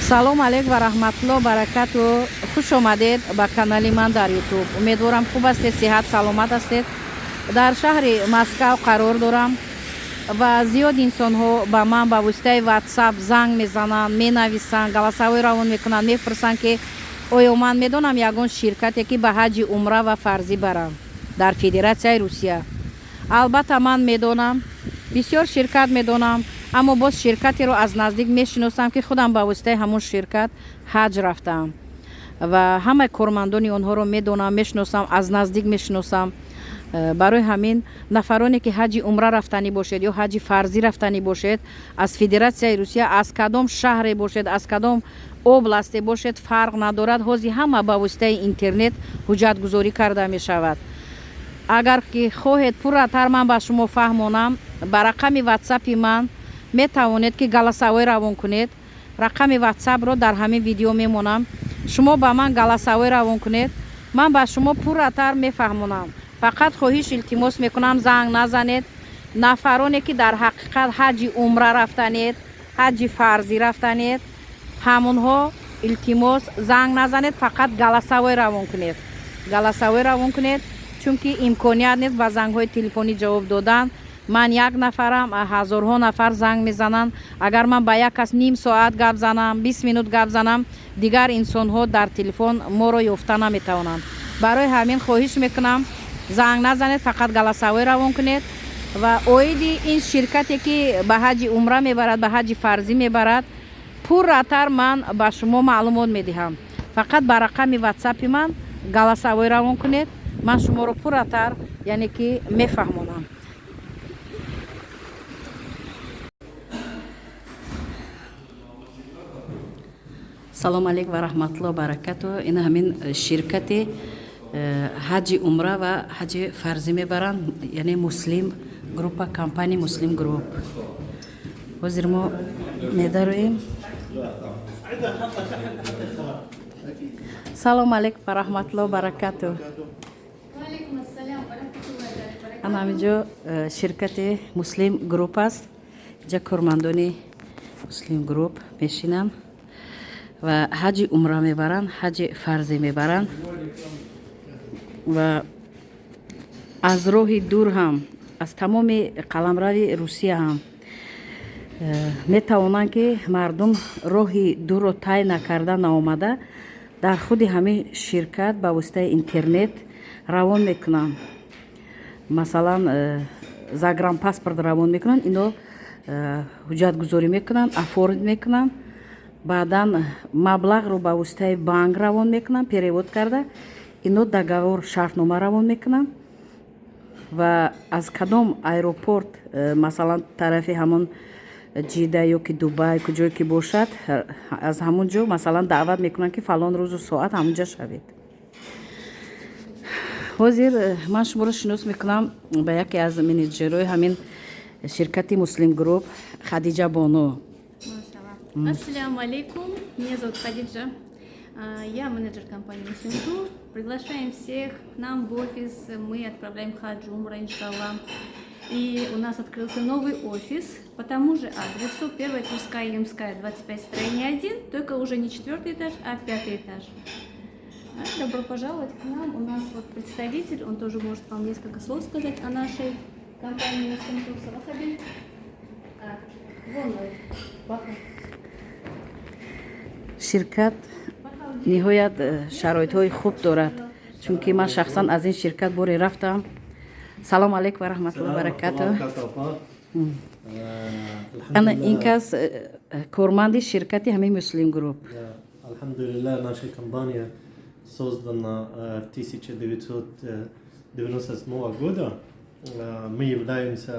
Салом алейк ва раҳматулло баракату. Хуш омадед ба канали ман дар Ютуб. Умедворам, хуб ҳастед, сиҳат саломат ҳастед. Дар шаҳри Москав қарор дорам ва зиёд инсонҳо ба ман ба воситаи Ватсап занг мезананд, менависанд, голосовой равон мекунанд, мепурсанд, ки оё ман медонам ягон ширкате, ки ба ҳаҷи умра ва фарзӣ барам дар Федератсияи Русия. Албатта, ман медонам, бисёр ширкат медонам, аммо боз ширкатеро аз наздик мешиносам, ки худам ба воситаи ҳамон ширкат ҳаҷ рафтаам ва ҳамаи кормандони онҳоро медонам, мешиносам, аз наздик мешиносам. Барои ҳамин нафароне, ки ҳаҷи умра рафтанӣ бошед ё ҳаҷи фарзӣ рафтанӣ бошед аз Федератсияи Русия, аз кадом шаҳре бошед, аз кадом областе бошед, фарқ надорад. Ҳозир ҳама ба воситаи интернет ҳуҷҷатгузорӣ карда мешавад. Агар ки хоҳед пурратар ман ба шумо фаҳмонам, ба рақами Ватсапи ман метавонед, ки голосовой равон кунед. Рақами Ватсапро дар ҳамин видео мемонам. Шумо ба ман голосовой равон кунед, ман ба шумо пурратар мефаҳмонам. Фақат хоҳиш, илтимос мекунам, занг назанед. Нафароне, ки дар ҳақиқат ҳаҷи умра рафтанед, ҳаҷи фарзӣ рафтанед, ҳамонҳо, илтимос, занг назанед, фақат голосовой равон кунед. Голосовой равон кунед, чунки имконият нест ба зангҳои телефонӣ ҷавоб додан. Ман як нафарам, ҳазорҳо нафар занг мезананд. Агар ман ба як кас ним соат гап занам, 20 минут гап занам, дигар инсонҳо дар телефон моро ёфта наметавонанд. Барои ҳамин хоҳиш мекунам, занг назанед, фақат голосовой равон кунед. Ва оиди ин ширкате, ки ба ҳаҷи умра мебарад, ба ҳаҷи фарзӣ мебарад, пурратар ман ба шумо маълумот медиҳам. Фақат ба рақами Ватсапи ман голосовой равон кунед, ман шуморо пурратар, яъне ки, мефаҳмонам. Салом алейк ва раҳматулло баракату. Ин ҳамин ширкати ҳаҷи умра ва ҳаҷи фарзӣ мебаранд, яъне Муслим группа, компания Муслим Групп. Ҳозир мо медароем. Салом алейк ва раҳматулло баракату. Ана ҳаминҷо ширкати Муслим Групп аст. Инҷа кормандони Муслим Групп мешинанд ва ҳаҷи умра мебаранд, ҳаҷи фарзӣ мебаранд ва аз роҳи дур ҳам, аз тамоми қаламрави Русия ҳам метавонанд, ки мардум роҳи дурро тай накарда наомада, дар худи ҳамин ширкат ба воситаи интернет равон мекунанд. Масалан, загранпаспорт равон мекунанд, ино ҳуҷҷатгузорӣ мекунанд, оформить мекунанд, баъдан маблағро ба воситаи банк равон мекунанд, перевод карда, ино договор, шартнома равон мекунанд ва аз кадом аэропорт, масалан, тарафи ҳамон Ҷида ё ки Дубай, куҷое ки бошад, аз ҳамон ҷо, масалан, даъват мекунанд, ки фалон рӯзу соат ҳамонҷа шавед. Ҳозир ман шуморо шинос мекунам ба яке аз менеҷерҳои ҳамин ширкати Муслим Групп, Хадиҷа Бону. Ассаляму алейкум, меня зовут Хадиджа. Я менеджер компании Муслим Тур. Приглашаем всех к нам в офис. Мы отправляем хадж, умра, иншаллах. И у нас открылся новый офис по тому же адресу: Первая Тверская, Ямская, 25, строение 1, только уже не четвертый этаж, а пятый этаж. Добро пожаловать к нам. У нас вот представитель, он тоже может вам несколько слов сказать о нашей компании Муслим Тур. Салахабин. Вон он. Ширкат ниҳоят шароитҳои хуб дорад, чунки ман шахсан аз ин ширкат боре рафтам. Салом алейк ва раҳматулло баракату. Ана ин кас корманди ширкати ҳамин Муслим Групп. Алҳамдулиллах, наша компания создана в 1997 года. Мы являемся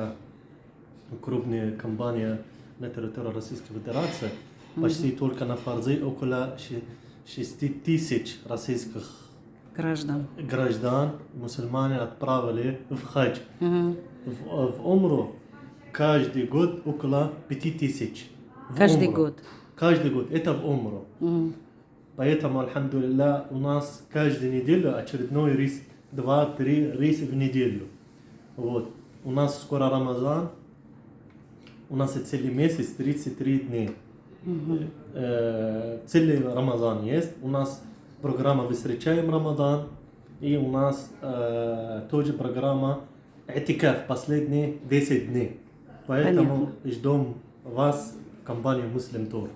крупной компанией на территории Российской Федерации. Почти только на фарзы около 6 тысяч российских граждан, граждан мусульмане отправили в хадж. В умру каждый год около 5000. Каждый год? Каждый год. Это в умру. Поэтому, альхамдулилля, у нас каждую неделю очередной рейс, 2-3 рейса в неделю. Вот. У нас скоро Рамазан, у нас целый месяц, 33 дня. Целый Рамазан есть. У нас программа «Встречаем Рамадан», и у нас тоже программа «Этикаф» последние 10 дней. Поэтому ждем вас в компанию «Муслим Тур».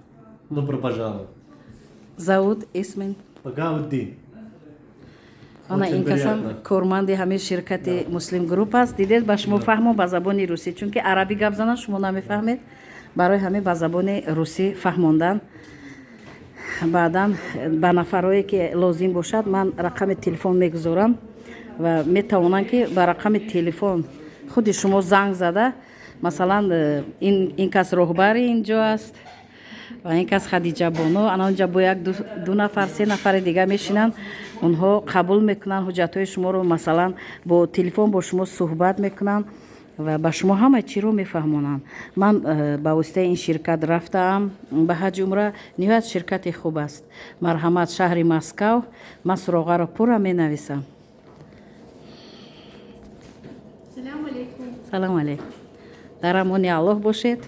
Добро пожаловать. Зовут Исмин. Багауддин. Ана Очень ин касам приятно. Корманди ҳамин ширкати Муслим Групп аст. Дидед, ба шумо фаҳмо ба забони русӣ, чунки арабӣ гап занан, шумо намефаҳмед. Барои ҳамин ба забони русӣ фаҳмондан. Баъдан ба нафарое ки лозим бошад, ман рақами телефон мегузорам ва метавонанд, ки ба рақами телефон худи шумо занг зада, масалан, ин кас роҳбари ин ҷо аст ва ин кас Хадиҷа боно. Ана онҷа бо як ду нафар, се нафари дига мешинанд. Онҳо қабул мекунанд ҳуҷҷатҳои шуморо, масалан, бо телефон бо шумо суҳбат мекунанд ва ба шумо ҳама чиро мефаҳмонанд. Ман ба воситаи ин ширкат рафтаам ба ҳаҷи умра. Ниҳоят ширкати хуб аст. Марҳамат, шаҳри Москав. Ман суроғаро пурра менависам. Салям алейкум. Салому алейкум. Дар амони Аллоҳ бошед.